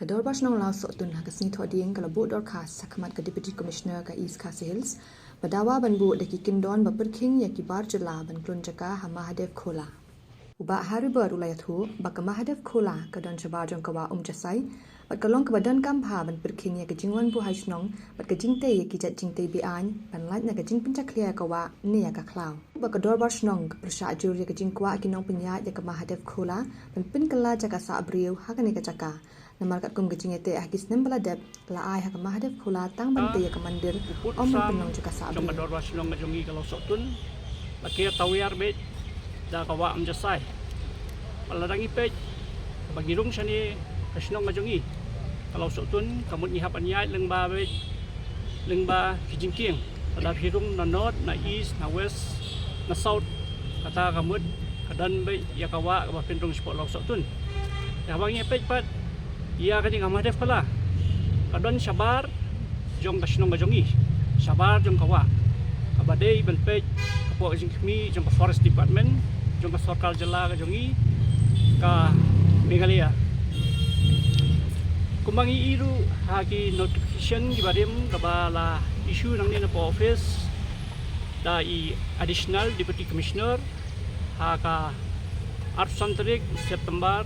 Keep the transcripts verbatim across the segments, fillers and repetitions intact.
Ka Dorbar Shnong Lawsohtun ha ka sngi Thohdieng ka la buh dorkhas ha khmat ka Deputy Commissioner ka East Khasi Hills ba dawa ban buh da ki kyndon ba pyrkhing ïa ki bar jylla ban klun jaka ha Mahadev Khola. U Bah Harry Bird u la ïathuh ba ka Mahadev Khola ka don shabar jong ka wah Umjasai bad ka long kaba donkam bha ban pyrkhing ïa ka jingwan buhai shnong bad ka jingtei ïa ki jait jingtei be-aiñ ban lait na ka jingpynjakhlia ïa ka wah ne ïa ka khlaw. Ba ka Dorbar Shnong ka pyrshah jur ïa ka jingkwah ki nongpynïaid ïa ka Mahadev Khola ban pynkylla jaka sah briew ha kane ka jaka. Namar katkum ka jingïateh ha ki snem ba la dep, la ai ha ka Mahadev Khola tang ban tei ïa ka mandir, ym ban pynlong jaka sah briew. Ka Dorbar Shnong ka jong ngi ka Lawsohtun la ker tawiar beit da ka wah Umjasai. Ba la dang ïa peit ba ngi rung shane ka shnong ka jong ngi ka Lawsohtun, ka mut ngi hap ban ïaid lyngba beit, lyngba ki jingkieng. Lada phi rung na north, na east, na west, na south, kata ka mut ka don beit ïa ka wah kaba pynrung shapoh Lawsohtun. Ïa kaba ngi peit pat ïa kane ka Mahadev Khola ka don shabar jong ka shnong ka jong ngi, shabar jong ka wah, kaba dei ban peit hapoh ka jingkhmih jong ka Forest Department jong ka sorkar jylla ka jong ngi ka Meghalaya. Kumba ngi ïohi ruh ha ki notification kiba rim kaba la issue nangne na post office da i Additional Deputy Commissioner ha ka arphew san tarik September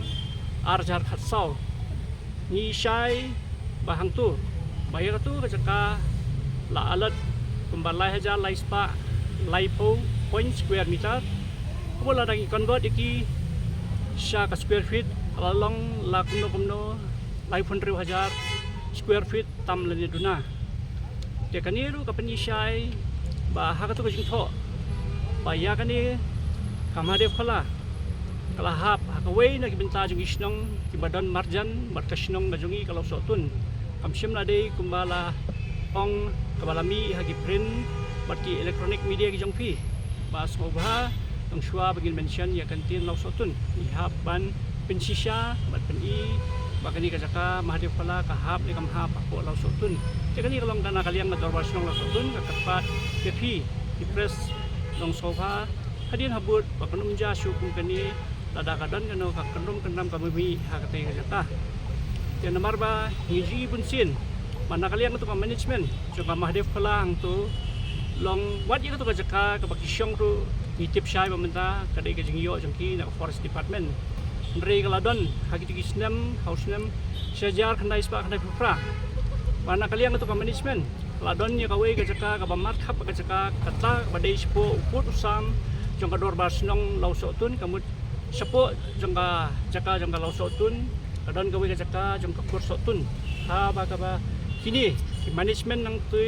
ar hajar khatsaw, ngi shai ba hangto ba ïa kato ka jaka la allot kumba lai hajar lai spah laiphew point square meter. Kumba lada ngi convert ïa ki sha ka square feet, la long la kumno kumno laiphew hynriew hajar square feet tam lane duna. Te kane ruh ka pynshai ba ha kato ka jingthoh ba ïa kane ka Mahadev Khola ka la hap ha kawei na ki bynta jong ki shnong kiba don marjan bad ka shnong ka jong ngi ka Lawsohtun. Kam shym la dei kumba la ong kaba la mih ha ki print bad ki electronic media ki jong phi. Ba sngewbha, tang shuwa ba ngin mention ïa ka ktien Lawsohtun, ngi hap ban pynshisha bad pyni ba kane ka jaka Mahadev Khola ka hap ne kam hap hapoh Lawsohtun. Te kane ka long na ka liang ka Dorbar Shnong Lawsohtun ka kyrpad ïa phi ki press, long sngewbha hadien habud ba kan ym jia shuh kum kane, lada ka don kano ka kynrum kyndam kaba mih ha katei ka jaka. Te namar ba ngi ju i bunsien ba na ka liang kato ka management jong ka Mahadev Khola hangto, long wat ïa kato ka jaka kaba ki shong ruh ngi tip shai ba mynta ka dei ka jingïoh jong ki na ka Forest Department. Hynrei ka la don ha kito ki snem, ha u snem shi hajar khyndai spah khyndaiphew phra, ba na ka liang kato ka management la don ïa kawei ka jaka kaba markhap ka jaka kata kaba dei shapoh u pud u sam jong ka Dorbar Shnong Lawsohtun, ka mut shapoh jong ka jaka jong ka Lawsohtun ka don kawei ka jaka jong ka Kur Sohtun. Haba kaba kine ki management nangto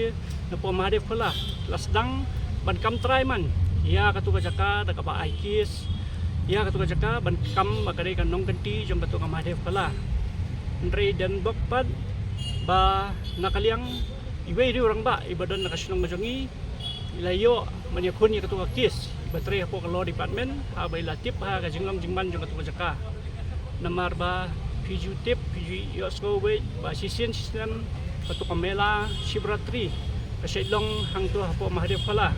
napoh Mahadev Khola la sdang ban kam trai man ïa kato ka jaka da kaba ai case ïa kato ka jaka ban kam ba ka dei ka nongkynti jong kato ka Mahadev Khola. Hynrei don bok pat ba na ka liang iwei riew rangbah iba don na ka shnong ka jong ngi i la ïoh ban ïakhun ïa kato ka case iba trei hapoh ka Law Department haba i la tip ha ka jinglong jingman jong kato ka jaka. Namar ba phi ju tip, phi ju ïohsngew beit ba shisien shisnem kato ka mela Shivratri ka shait long hangto hapoh Mahadev Khola.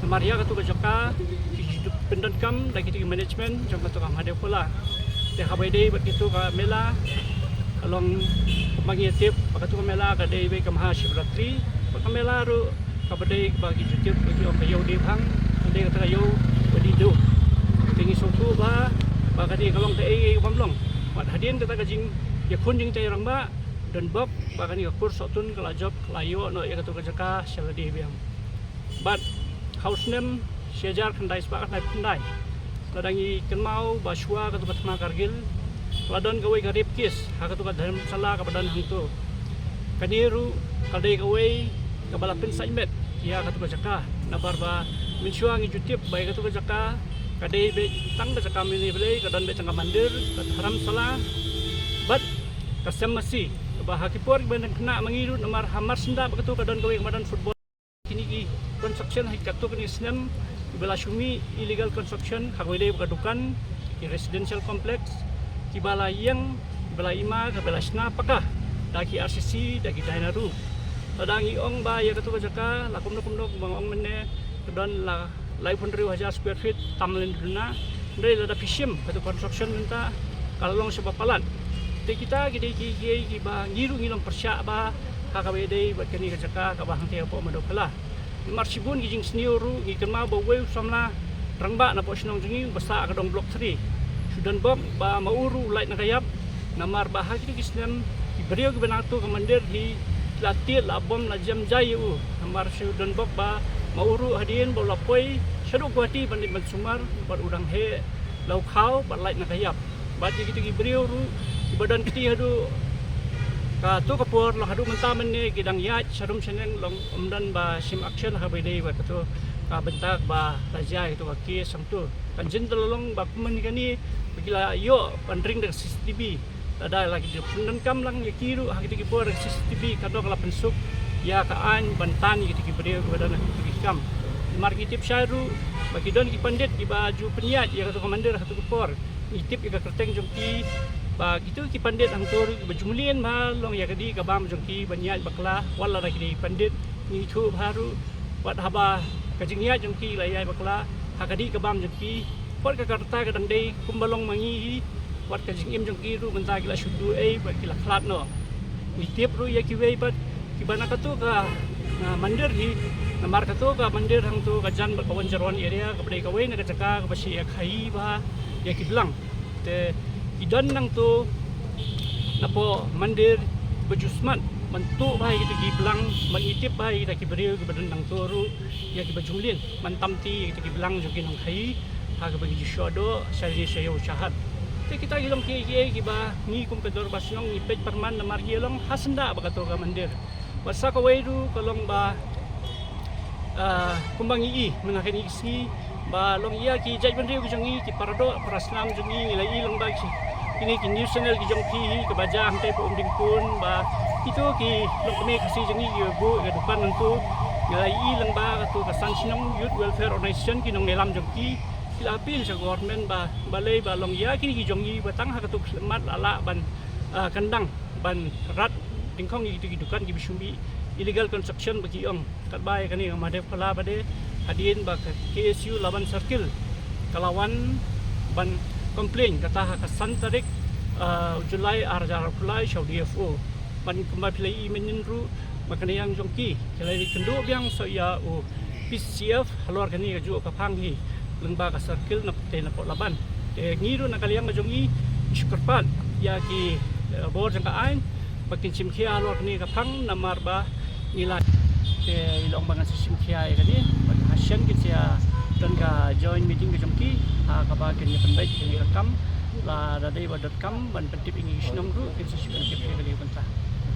Namar ïa kato ka jaka ki ju pyndonkam da kito ki management jong kato ka Mahadev Khola. Te haba ïadei bad kato ka mela ka long, ma ngi tip ba kato ka mela ka dei beit ka Maha Shivratri, bad ka mela ruh kaba dei ba ki ju tip ba ki ong ka ïew Diebhang, ka dei kata ka ïew ba dih duh. Te ngi sngewthuh ba ba ka dei ka long kaei kaei bym long. Bad hadien kata ka jingïakhun jingtei rangbah, don bok ba kane ka Kur Sohtun ka la jop, ka la ïoh noh ïa kato ka jaka sha lade biang. Bad ha u snem shi hajar khyndai spah khyndaiphew khyndai, lada ngi kynmaw ba shuwa kato ka thma Kargil, ka la don kawei ka rape case ha kato ka dhyrmshala kaba don hangto. Kane ruh ka dei kawei kaba la pynsaitmet ïa kato ka jaka, namar ba mynshuwa ngi ju tip ba ïa kato ka jaka ka dei beit tang ka jaka mane Blei, ka don beit tang ka mandir, ka dhyrmshala bad ka sem masi. Ba ha ki por kiban dang khynnah ma ngi ruh, namar ha Marsyndah ba kato ka don kawei kaba don football. Kine ki construction ha kato kine ki snem kiba la shu mih illegal construction, ha kaba ïadei bad ka dukan, ki residential complex, kiba la ïeng, kiba la ima, kiba la shna paka da ki R C C, da ki Dyna ruh. Lada ngi ong ba ïa kato ka jaka la kumno kumno kumba nga ong mynne, ka don la laiphew hynriew hajar square feet tam lane duna. Hynrei lada phi shim kato ka construction mynta ka la long shibun palat. Te kita ki dei ki, ki, kiba ngi ruh ngi long pyrshah bha ha kaba ïadei bad kane ka jaka kaba hangtei hapoh Madaw Pala. Namar shibun ki jingsniew ruh ngi kynmaw ba uwei u samla rangbah napoh shnong jong ngi uba sah ha ka dong Block three, shu don bok ba ma u ruh u lait na ka ïap. Namar ba ha kito ki snem ki briew kiba na kato ka mandir hi la tied, la bom, la jem jai ïa u. Namar shu don bok ba ma u ruh hadien ba u la poi shaduh Guwahati ban leit ban sumar bad u dang heh la u khaw bad lait na ka ïap. Bad ïa kito ki briew ruh kiba don kti haduh kato ka por, long haduh mynta mynne ki dang ïaid sharum shaneng, long ym don ba shim action ha kaba ïadei bad kato ka bynta ba la jia ïa kato ka case hangto. Kan jin da la long ba kumne kane ba ki la ïoh ban ring da ka C C T V. Lada la ki pyndonkam lang ïa ki ruh ha kito ki por, ka C C T V ka dok la pynsuk ïa ka aiñ ban tan ïa kito ki briew kiba don ha kito ki kam. Namar ngi tip shai ruh ba ki don ki pandit kiba ju pynïaid ïa kato ka mandir ha kato ka por. Ngi tip ïa ka kyrteng jong ki ba kito ki pandit hangto ruh kiba ju mlien bha long ïa ka dih ka bam jong ki ban ïaid bakla, wat lada ki dei pandit. Ngi ithuh bha ruh wat haba ka jingïaid jong ki la ïaid bakla ha ka dih ka bam jong ki, wat ka, ka rta ka dang dei kumba long ma ngi hi, wat ka jingim jong ki ruh mynta ki la shu duh ei bad ki la khlad noh. Ngi tip ruh ïa kiwei pat kiba na kato ka, ah, mandir hi, namar kato ka mandir hangto ka jan bad ka Wanjrong area kaba dei kawei na ka jaka kaba shu ïakhaïi bha ïa ki blang. Te ki don nangto napoh mandir ba ju smat ban tuh bha ïa kita ki blang, ban ïa tip bha ïa kita ki briew kiba don nangto ruh ïa kiba ju mlien, ban tam ti ïa kita ki blang jong ki nongkhaïi ha kaba ki ju shoh doh sha ri sha ïew sha hat. Te kita ki long kiei kiei kiba ngi kum ka dorbar shnong ngi peit pyrman namar ki long ha syndah bad kato ka mandir. Bad sa kawei ruh ka long ba, ah, kumba ngi i mynta kane ka sngi ba long ïa ki jaitbynriew ki jong ngi, ki paradoh parasnam jong ngi, ngi la i lang ba ki, kine ki news channel ki jong phi hi kaba jia hangtei pa Umdingpur ba kito ki longkmie Khasi jong ngi ki buh ïa ka dukan nangto. Ngi la i lang ba kato ka San Shnong Youth Welfare Organization, ki nongïalam jong ki, ki la appeal sha government ba balei ba long ïa kine ki jong ngi ba tang ha kato ka khyllipmat la lah ban, ah, kyndang ban rat dyngkhong ïa kito ki dukan kiba shu mih illegal construction ba ki ong. Katba ïa kane ka Mahadev Phala ba dei hadien ba ka K S U Laban Circle ka la wan ban complain kata ha ka san tarik, ah, July ar hajar arphew lai sha u D F O. Bad kumba phi la i mynnin ruh ba ka nongïalam jong ki ki la ïakynduh biang sa ïa u P C F halor kane kajuh ka phang hi lyngba ka circle na pyrthei napoh Laban. Te ngi ruh na ka liang ka jong ngi ngi shu kyrpad ïa ki, eh, bor jong ka aiñ ba kin shim khia halor kane ka phang namar ba ngi la, te i long ba ngan sa shim khia ïa kane ba ha shen kin sa don ka joint meeting ka jong ki ha kaba kin ïa pynbeit kin ïa kam la da dei ba dot kam ban pyntip ïa ngi ki shnong ruh kin sa shu pyntip ïa kane ka bynta.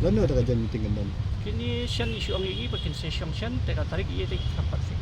Lano da ka joint meeting kan don? Kine shen i shu ong ïa ngi ba kin sa shong shen te ka tarik ïa te ki kyrpad sa.